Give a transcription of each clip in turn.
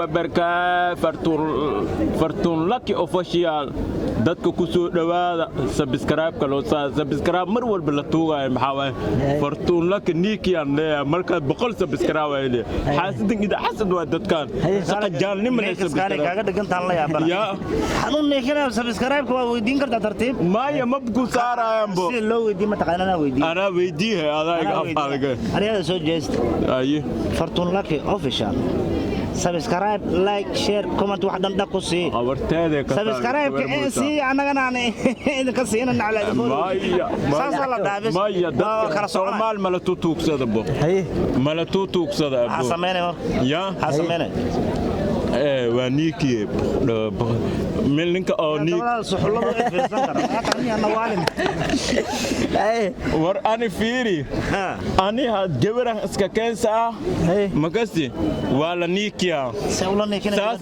Wabarakaatu. Fartuun, Fartuun Lucky Official. Dadka ku soo dhowaada, subscribe-ka loo saa, subscribe mar walba la tuugayo. Maxaa waaye? Fartuun Lucky niikiyaan leeyahay. Markaa 100 subscribe ay leeyahay. Xaasidin ida xasad waa dadkan shaqa jaalnimo leh. Niikiskaani subscribe kaaga dhigantaan la yaabana. Yaa. Xanuun niikinaya, subscribe-ka waa weydiin kartaa tartiib. Maya, ma ku saarayanbo. Sida loo weydiin ma taqaana? Anaa weydiin. Anaa weydiihe, adaa iga af adag. Ariyada soo jeesta. Aye. Fartuun Lucky Official, subscribe, like, share, comment, wax dhan dhaq ku sii. Abarteeda ka. Subscribe-ka ee sii, annagana aan idinka siina nacla. Maya. Saasaa la dhaafis. Maya, waa dadka kala soconaya. Soomaal mala tutuugsada bo. Haye. Mala tutuugsada. Maxaa abo samaynay marka? Ya. Maxaa samaynay? Waa niikiye meel ninka oo niik. Dabadaada suxulladu ay fiirsan karaan. Aqaniya nawaalin. Haye. War ani fiiri. Ha. Ani had gabaran iska keensa ah. Haye. Makasi waa la niikiyaa. Se ula niikinay? Saas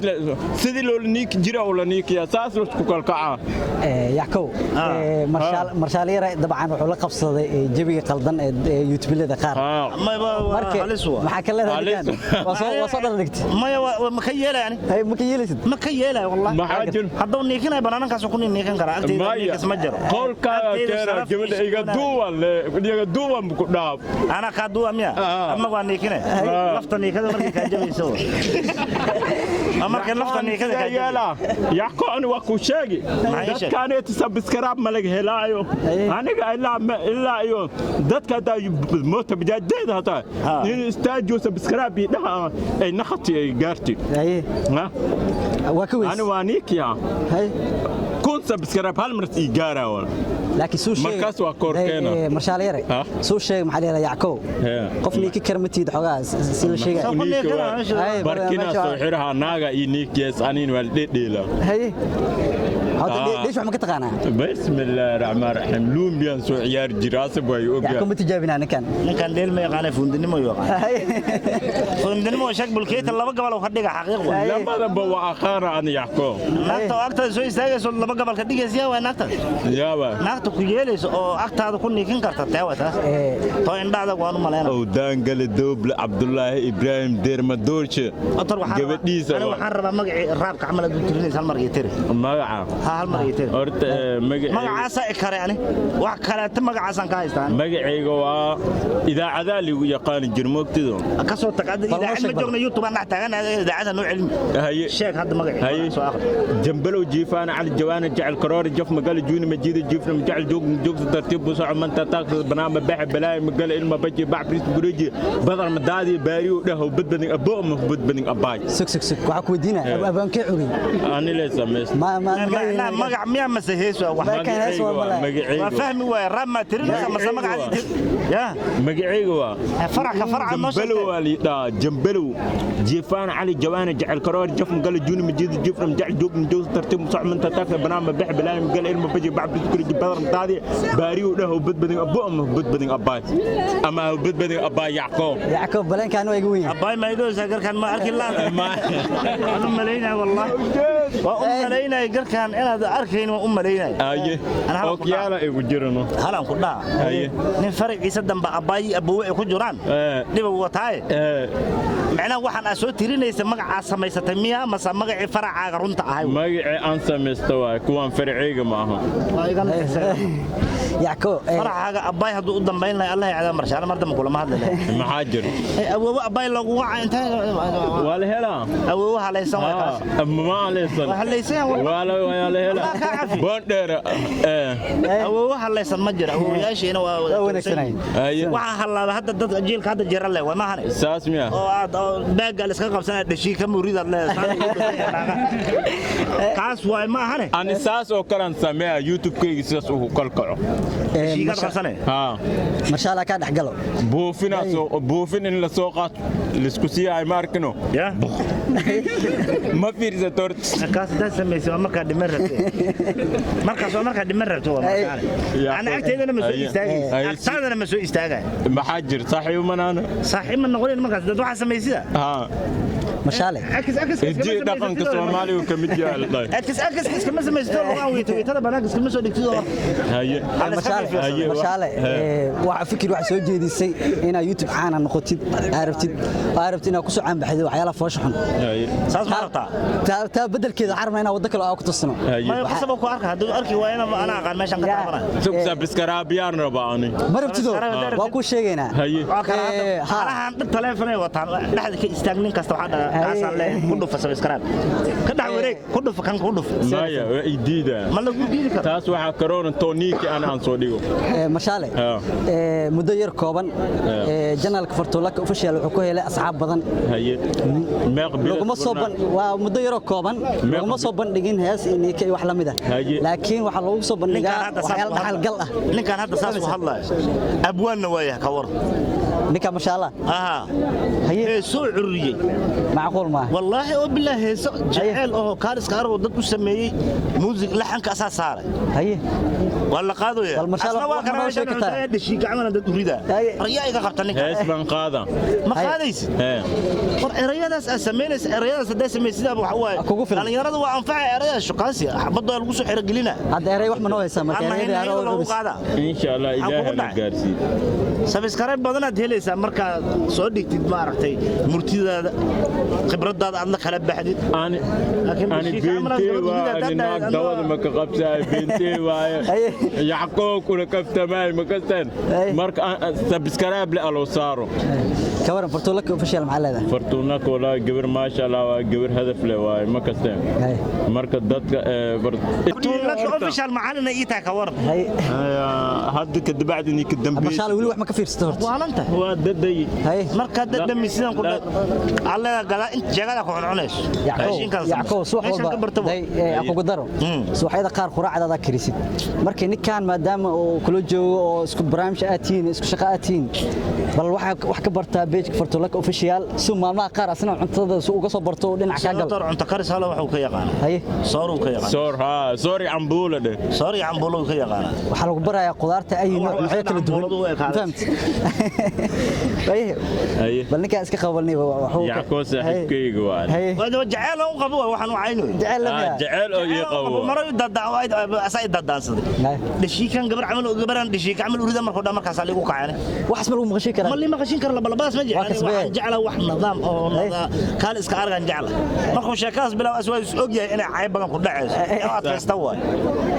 sidii loola niiki jira ula niikiyaa, saas laisku kalkacaa. Yackow, Marshaalyare dabcan wuxuu la qabsaday jawiga qaldan ee youtubelada qaar. Ma waa Marka halis waa. maxaa ka leedahay Halis. ninkan? Waa soo dhaldhigtay. Maya, ma ka yeelay ani. Haye, ma ka yeelaysid? Ma ka yeelay wallahi. Maxaa jir? Hadduu niikinay, banaankaas ku niikin karaa agteyda. Maya. Niikas ma jiro. Qolkaaga Agteyda keena. sharaf Gabadha iyo iga wanaag. duuban le, iga duuban ku dhaaf. Anaa kaa duuba miya? Ama waa niikine lafta niikada markay kaa jabayso, waa markay lafta niikada kaa jabayso. Yeela Yacko, ani waa ku sheegi. Maxaa ii sheeg? Dadkaaneeta subscribe ma laga helaayo. Aniga ilaa iyo dadka hadaa moota bajaajeeda hataa in istaajiyo subscribe iyo dhaha ay naqati ay gaarti. Haye. Ha? Waa ka weys. Ani waa niikiya. Haye. 1000 subscribe hal mar ii gaaraa wal. Laakiin suu sheegay. Markaas waa koor keena. Marshaalyare, Ha? suu sheegay, maxaa la yidhahdaa, Yackow, qof niiki kara ma tiid xogaa si la sheegay. Soo ku niikina meesha. Haye. Barkina soo xiraha naaga ii niikiyes, aniin waa dhedheela. Haye. Hadda dheesh wax ma ka taqaanaa? Bismillaahi raxmaan raxiim, luumbiyaan soo ciyaari jira, asab way Yackow, ogyaa. ma tijaabinaa ninkan? Ninkan dheel ma yaqaana, fuundinimo yaqaan. Haye. Fuundinimo sheeg, bulkeeta laba gabal oo ka dhiga, xaqiiq waa. Lamadaba waa aqaana ani, Yacko. Naagta oo agtaada soo istaagayso laba gabal ka dhigaysa, yaa waa naagta? Yaaba. Naagta ku yeelayso oo agtaada ku niikin karta tee waa taas? Too indhaada waan u malaynaa. Ow daangale dooble Cabdulaahi Ibraahim Deermadoorshe. Otor waxaan gabadhiisa aniga waa. Waxaan rabaa magacii raabka camal aad u tirinaysa, hal mar ii tiri. Magaca? Ha, hal mar ii tiri. Horta magacayga. Magacaasa i kare, ani wax kaleeto magacaasaan ka haystaa ani. Magacayga waa idaacadaa liigu yaqaani jir, moogtido. Ka soo tag hadda. Bal noo idaacad sheeg ma bal. joogna, YouTube aan dhex taagan, idaacada noo celmi. Haye. Sheeg hadda magacii. Haye. Soo akhri. Jambalow jiifaana cali jawaana jecel karoori jaf magala juuni majiida jiifna majecel joog joogta tartiib busoco manta taagta banaama baxe balaaya magala ilma baji bac bris gureji badar madaadi baariyo dhahow badbadin abbo ama badbadin abbaay. Sug, sug, sug, waxaa ku weydiinaya abaankee curiyey? Ani lee samaysta. Ma Magac miyaa mase hees waa wax? Ka hees waa malay. Magacayga waa fahmi waaya, raab maa tirinaysa mase Magacayga. magacaadi ya? Magacayga waa farac ka faraca noo jambalow sheegtay. Waa liidhaa jambalow jiifaan cali jawaana jecel karoori jaf magala juuni majiida jiifna majecel joog joogta tartiib busoco manta taagta banaama baxe balaaya magala ilma baji bac bris gureji badar madaadi baariyo dhahow badbadin abbo ama badbadin abbaay ama badbadin abbaay, Yacqoob. Yackow, baleenkaan waa iga weyn yahay. Abbaay maydoosa garkaan ma arki laada, waan u malaynaya wallahi, waa u malaynaya garkaan inaad arkayn, waan u malaynaya. Aye. Ana halan ku dhaca. Okyaala igu jirano. Halan ku dhaca. Haye. Nin faraciisa dambe abbaay aboowe ay ku jiraan dhiba wataaye. Macnaha waxaan aad soo tirinaysa magacaa samaysatay miya mase magacii faracaaga runta ahay? Magacii aan samaysta waay, kuwaan faraceyga ma aha. Waa iga nafisay. Yackow, faracaaga abbaay hadduu u dambayn lahay, Allah yacdaa, marshaale mar dambe kulama hadli lahay. Maxaa jira? Awoowe abbaay loogu waca intee? Waa la helaa. Awoowe halaysan waa kaas. Ma halaysan. Waa halaysan yahay, wallah. Waa la helaa. Allah kaa cafi. Boondheer. Awoowe halaysan ma jiro, awoowayaashiina waa wada waa wanaagsanay. Haye. Waxaa halaaba hadda dad jiilka hadda jira leh waa maahane. Saas miya? Oo aad oo baagga la iska qabsanaya, dhashii ka muridaad leedahay, kaas waay ma ahane. Ani saas oo kalean sameeya youtube-kayga, sidaas uu kalkaco. Dhashiikaad qabsane. Haa. Marshaala kaa dhex galo. Buufinaa soo buufin in la soo qaato lisku siiyahay, ma arkino. Ya. Ma fiirsato horta. Kaas hadaad samaysay waa markaa dhiman rabte, markaas waa markaa dhiman rabto, waa markaane. Ana agteydana ma soo istaagaysa, agtaadana ma soo istaagaya. Maxaa jir, saaxiibo manaana? Saaxiib ma noqonin markaas dad waxaa samaysida. Haa. Mashaale Hiddihi dhaqanka Soomaaliga ka mid yahay la dhahay. Akis akis iskama samaysto lugaan weyto weytada banaanka iskama soo dhigtid oo Haye. Mashaale Haye, mashaale waxa fikir waxa soo jeedisay inaad YouTube caana noqotid aad rabtid inaad ku soo caanbaxdo waxyaalaha foosha xun. Haye. Saas ma rabtaa? Taa bedelkeeda waxaan rabnaa inaan waddo kale oo aan ku tusno. Haye. Ma qasab ku arka hadduu arki waayana ana aqaan meeshan ka taabanaa. Sug subscribe-yaan rabaa ani. Ma rabtido? Waa kuu sheegaynaa. Haye. Waa kala hadda halahan dhib taleefanay wataan dhexda ka istaag nin kasta waxaa dhahaa kaasaan leeyahay ku dhufa subscribe ka dhex wareeg ku dhufa kan ku dhufa. Maya waa i diidaa. Ma lagu diidi karo. Taas waxaa karoona tooniinki aan soo dhigo. Mashaale muddo yar kooban janaalka Fartuulaka Official wuxuu ku helay asxaab badan. Haye. Meeq bilo laguma soo ban waa muddo yar kooban laguma soo bandhigin hees inay wax la mid ah, laakiin waxa lagu soo bandhigaa waxyaalo dhaxal gal ah. Ninkan hadda saas u hadlayo abwaanna waayahay ka war ninka masha Allah aha haye heesoo curiyey macquul ma wallaahi oo bilaa heeso jacayl oo kaaliska argo dad u sameeyey muusig laxanka asaa saaray. Haye waa la qaadaya Bal masha Allah, asna waa wax kana noo meeshan sheegi kartaa. cuntada dhashii gacmana dad u ridaa Haye. rayaa iga qabta ninka. Hees baan qaada. Ma qaadaysid? Hee. War erayadaas aad samaynaysa erayadaas haddaa samaysidaaba waxa waaye Kugu filan. Dhallinyarada waa anfacaya erayadaas shuqaansi xabadda lagu soo xerogelina. Hadda eray wax ma noo haysaa marka ama erayada hinayada loogu qaadaa. Insha Allah Maxaa kugu Ilaahay na dhacay? gaarsiiyo. Sabiskarayb badanaad helaysaa markaad soo dhigtid maaragtay murtidaada khibradaada aad la kala baxdid. Ani Laakiin ani bishii camalaad beentee gabadhu waa ridaa ani haddaa naag dhahayd, dawada ma ka qabsaay beentee waaye. Haye. Yacqoob kula kaftamaay ma kasteen. Haye. Marka subscribe le aloo saaro. Ka waran Fartuulaka Official maxaa leedahay? Fartuunaka walaa gabar maasha Allah waa gabar hadaf leh waaye ma kasteen. Haye. Marka dadka Tuulaka Official macalina ii tahay ka waran. Haye. Hadda ka dibacdi ni ka dambeeyay. Mashaale weli wax ma ka fiirsato horta? Waalanta Waa daday. Haye. Markaad dhadhami sidan ku alle gala inta jeegada ku cuncunayso Yacqoob Yacqoob subax meeshan ka walba bartabo. day aan kugu daro subaxyada qaar quraacdaada karisid markii ninkan maadaama uu kula joogo oo isku barnaamij aad tihiin isku shaqo aad tihiin bal waxa wax ka bartaa page-ka Fartuulaka Official si maalmaha qaar asna cuntada si uga soo barto oo dhinac ka gal. Soor cunto karis hala wuxuu ka yaqaanaa. Haye. Soor uu ka yaqaanaa. Soor ha soori cambuula dheh. Soor iyo cambuulo uu ka yaqaanaa. Waxaa lagu barayaa qudaarta ay nooc noocyo kala duwan. Cambuuladu u ekaaday. Fahamtid? Haye. Haye. Bal ninkaan iska qabanay wuxuu Yacqoob saaxiibkayga waa. Haye. Waa jacayl aan u qabo waay, waxaan u caynoy. Jacayl la miyaa? Jacayl oo ii qabo. Maro asaa i dadaansaday. Haye. Dhashiikan gabar camal oo gabaraan dhashiika camal urida markuu dhaa markaasaa liigu kacayne. Waxaas ma lagu maqashin karaa? Ma lii maqashin karo labalabadaas ma Waa jecla. kasbee. Waxaan jeclaa wax nidaam oo kaal iska argaan jecla. Markuu sheekadaas bilaabo as waa is ogyahay inay cayb badan ku dhacayso. Inuu adkaysta waay.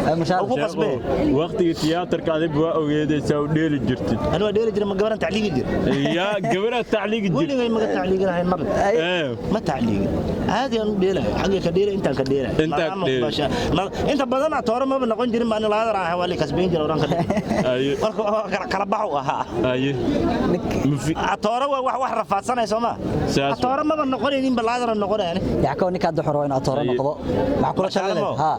Haye, mashaale. Ugu qasbee. Waqtiga tiyaatarka adiga waa ogeedaysaa u dheeli jirtid. Ani waa dheeli jiray ma gabaran tacliigi jiray. Yaa gabaraa tacliigi jirtid. Weligay maga tacliiginahayn marna. Ee. Ma tacliigin. Caadi aan u dheelahay. Xaggee ka dheelay intaan ka dheelay. Intaan ka dheelay. Inta badan atoore maba noqon jirin baan laadar ahaa waa la kasbayn jiray oran ka dheelay. Haye. Marka waa kala bax u ahaa. Haye. Atoore waa wax rafaadsanay soo ma? Saas waa. Atoore maba noqonaynin ba laadar noqonayaan. Yacqoob ninka hadda wuxuu rabaa inuu atooro Haye. noqdo. Maxaa kula Mashaale talin mo? lahayd? Haa.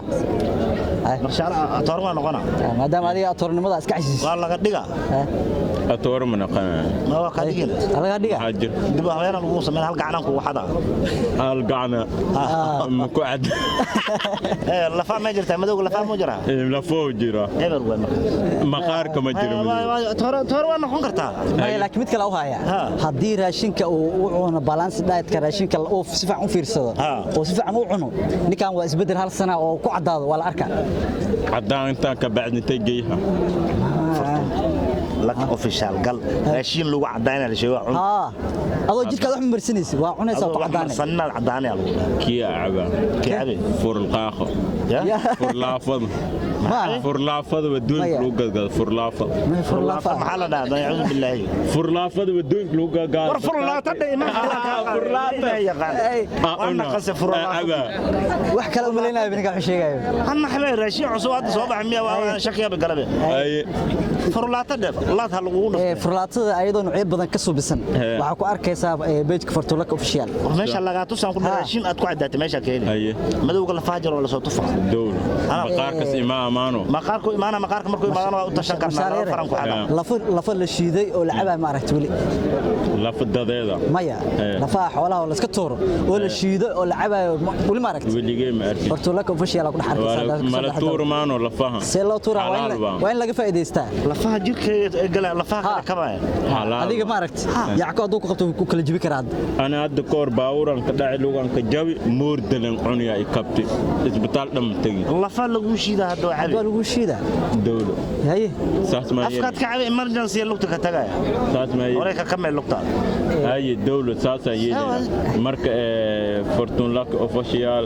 Haye. Marshaala atoore waa noqonaa. Maadaama adiga atoornimada iska xasiisid. Waa laga dhigaa. Haye. Atoore ma naqanaa. Ma waa ka dhigin. Laga dhigaa. Maxaa jira? Dib u habeena lagu sameyn hal gacanaan kugu xadaa. Hal gacana. Ma ku cad. Lafaa ma jirtaa madowga lafaa ma jiraa? Lafoo jira. Eber waay marka. Maqaarka ma jiro madow. Atoore waa noqon kartaa. Maya laakiin mid kale u haya. Ha. Haddii raashinka uu u cuno balance diet-ka raashinka uu si fiican u fiirsado Ha. oo si fiican u cuno ninkan waa isbedel hal sana oo ku cadaado waa la arkaa. Caddaan intaan ka bacdi intay geeyaha. Lucky Official gal raashin lagu cadaynaa la sheego cun. Haa. Adoo jidhkaada wax ma marsanaysid waa cunaysaa ku Adoo wax cadaanay. marsaninaad cadaanaya lagu dhahaa. Kii caba. Kii cabe. Furlqaaqo. Ya? Ya. Furlaafada. Ma. Furlaafada waddooyinka Maya. lagu gadgado furlaafada. Ma furlaafa. Maxaa la dhahaa? Acuudu billaahi. Furlaafada waddooyinka lagu gadgado. War furlaata Furlaata. Ay, Waa naqase furlaata. wax kale u malaynayo ninka wax sheegayo. Hanna xamay raashin cusub hadda soo baxay miya waa shakiya galabe. Ay Furlaata dheef laad ha lagugu dhufto. Furlaatada ayadoo noocyo badan ka suubisan Hee. waxaa ku arkaysaa page-ka Fartuulaka Official. Meesha lagaa tusaan ku Ha. raashin aad ku cadaatay meesha ka heli. Haye. Madowga lafaha jiro la soo tufa. Dowl. Maqaarkas imaa maano. Maqaarku imaana, maqaarka markuu imaadana waa u tashan karnaa, laba faran ku xada. Lafa la shiiday oo la cabaa, ma aragti weli? Lafadadeeda? Maya, lafaha xoolaha oo la iska tuuro oo la shiido oo la cabaayo, weli ma aragti? Weligee ma arkin. Fartuulaka Official ku dhex arkaysaa. Mala tuur maano lafaha? See loo tuuraa? Xalaal baa. Waa in laga faa'iidaystaa. Lafaha jirka gala, lafaha kala kabaya. Xalaal. Adiga ma aragti, Yacko hadduu ku qabto ku kala jibi karaa hadda. Ana hadda koor baawuran ka dhacay, lugan ka jabi, moordalan cuniya i kabti, isbitaal dhan ma tegi. Lafa lagu shiida hadda waa waa cabi. Lagu shiidaa. Dowlo. Haye. Saas ma Afkaad ka cabi, emergency lugta ka tagaya. Saas ma Horey ka kamay lugtaada. Haye dowlo, saasaan yeelaya. Marka Fortune Luck Official,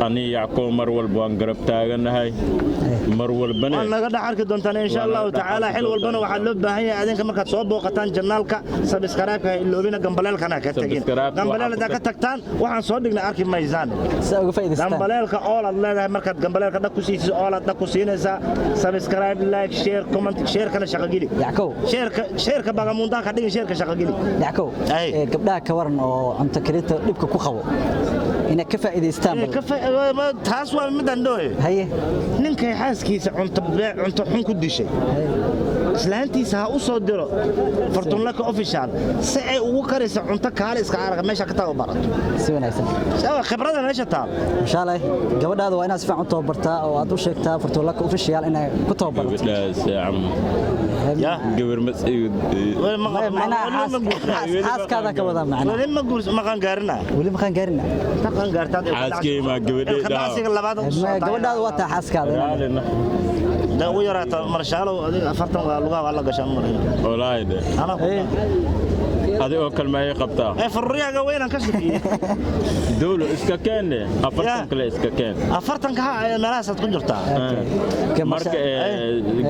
ani Yacko mar walba waan garab taaganahay, mar walbana. Waan naga dhex arki doontaan insha Waa Allahu naga dhex tacaala. arki Xil walbana doontaan. Waxaa loo baahan yahay adinka markaad soo booqataan channelka, subscribe-ka ha iloobina, gambaleelkana ha ka tegin. Subscribe-ka Gambaleel waxaa haddaa ka tagtaan, waxaan soo dhignay arki maysaan. Saa uga faa'iidaystaan. Gambaleelka oolaad leedahay, markaad gambaleelka dhag ku siisid, oolaad dhag ku siinaysaa. Subscribe, like, share, comment, share-kana shaqo geli. Yackow. Share-ka, share-ka bagamuundaa ka dhigin, share-ka shaqo geli. Yackow. Ay. Gabdhaha ka waran oo cunto karinta dhibka ku qabo inay ka faa'iidaystaan bal. Taas waa midaan dhooye. Haye. Ninkay xaaskiisa cunto cunto xun ku dishay, islaantiisa ha u soo diro Fartunlaka Official si ay ugu karayso cunto kaale iska arag, meesha ka tababarato. Si wanaagsan. Sawa khibrada meesha taal. Inshallah gabadhaada waa inaad si fiican u tababartaa oo aad u sheegtaa Fartunlaka Official inay ku tababarato. Gabadhaas cam. Ya. Gabar mas Weli ma Maya, macnaha weli ma guursan. Xaaskaada ka wadaa macnaha. Weli ma guursan, ma qangaarina. Weli ma qangaarina. Ta qangaartaad. Xaaskey ma gabadhay dhaha. Ilka labaad u soo. Gabadhaada waa taa xaaskaada. Raalina. Da ugu yaraata marshaalow, adiga 40 waa lugaha waa la gashaan marina. Wallaahi de. Anaa ku Adi oo kalma ay qabtaa. Ee furriyaga weynaan ka shaqeeyay. Dowlo iska keenne, 40 kale iska keen. 40-ka ha meelahaasaad ku jirtaa. Marka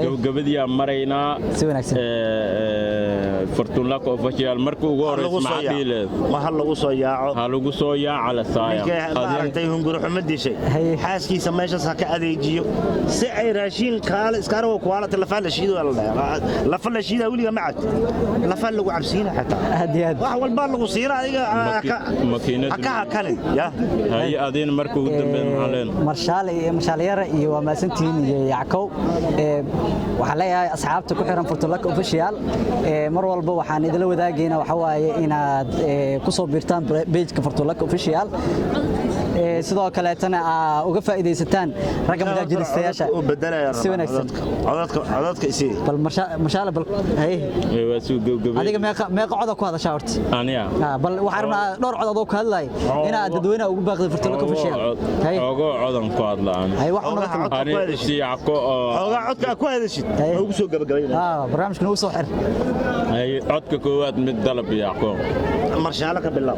gabagabadiyaa maraynaa. Si wanaagsan. Fortune Luck Official marka ugu horeysa maxaa dhihi leed? Ma ha lagu soo yaaco. Ha lagu soo yaaca la saaya. Ninkay maaragtay hunguri xumo dishay, xaaskiisa meeshaas ha ka adeejiyo si ay raashiin kaale iska argo kuwaalata. Lafaa la shiido la dhahaa, lafa la shiidaa weliga ma cabti, lafa lagu cabsiina xataa. Aad iyo aad. Wax walbaa lagu siina adiga Makiinad. Ha ka hakanin ya. Haye, adiina marka ugu dambeyn maxaa leen? Marshaale iyo marshaalyare iyo waa mahadsantihiin iyo Yackow. Waxaan leeyahay asxaabta ku xiran Fortune Luck Official, mar walba waxaan idila wadaagaynaa waxa waaye inaad ku soo biirtaan page-ka Fortune Luck Official, sidoo kaleetana aa uga faa'iidaysataan ragga majaajilistayaasha. U bedelaya. Si wanaagsan. Codadka, codadka isii. Bal marshaale, bal haye. Waa suu gabagabay. Adiga meeqa coda ku hadashaa horta? Aniga? Bal waxaan rabnaa dhowr cod adoo ku hadlay inaad dadweynaha ugu baaqday Fortune Luck Official. Haye. Ogo codan ku hadlaan. Haye, wax unaga Xogaha tilmaam. codka ku Ani hadashid. si Yacko oo Xoogaa codka aad ku hadashid Haye. ma ugu soo gabagabaynaya. Barnaamijka nagu soo xir. Haye, codka koowaad mid dalab Yacko. Marshaalo ka bilow.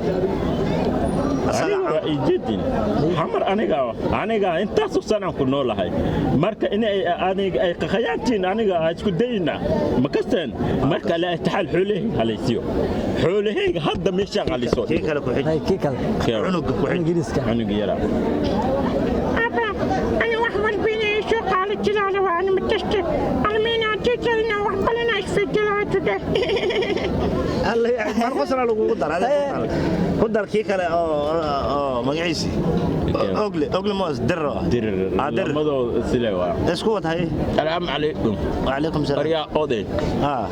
Aniga waa ijedin xamar, aniga intaasoo sanaan ku noolahay, marka in ay aniga ay qaqayaantiin aniga aa isku dayna ma kasteen. Marka la itaxaal xoolahayga halaysiyo, xoolahayga hadda meeshaan halisoo. Kii kale ku xij. Haye, kii kale. Cunuga ku xij. Ingiriiska. Cunug yara. Abba, أنا wax walba inay soo qaali jiraa waa ana matashte almiina teacher wax balana isfedelaha today. Alla mar qosla lagugu dar, adiga ku dar kii kale oo magaciisi ogle, ogle moos dirro. Dirir. Ah, dirir. Lamadooda sile waa. Isku wad, haye. Salaamu calaykum. وعليكم السلام. Aryaa oday.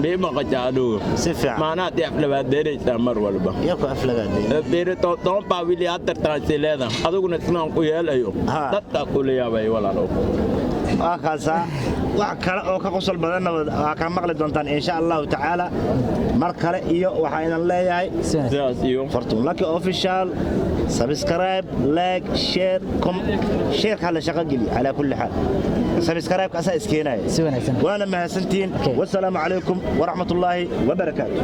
Mii maqashaa adugu? Si fiican. Maanaad aflabaadeynaysaa mar walba. Iyo ku aflagaadeen. Beeri toban baa wili hadda taasileeda aduguna islaan ku yeelayo. Dadkaa kula yaabay walaalow. Waa kaasaa, wax kale oo ka qosol badanna waa kaa maqli doontaan insha Allahu tacaala mar kale, iyo waxaa idan leeyahay Si wanaagsan. Sidaas iyo Fortune Lucky Official, subscribe, like, share, com share ka la shaqo geli. Ala kulli xaal subscribe ka asaa iskeenaya. Si wanaagsan. Waana mahadsantihiin. Okay. Wassalaamu calaykum waraxmatullaahi wabarakaatu.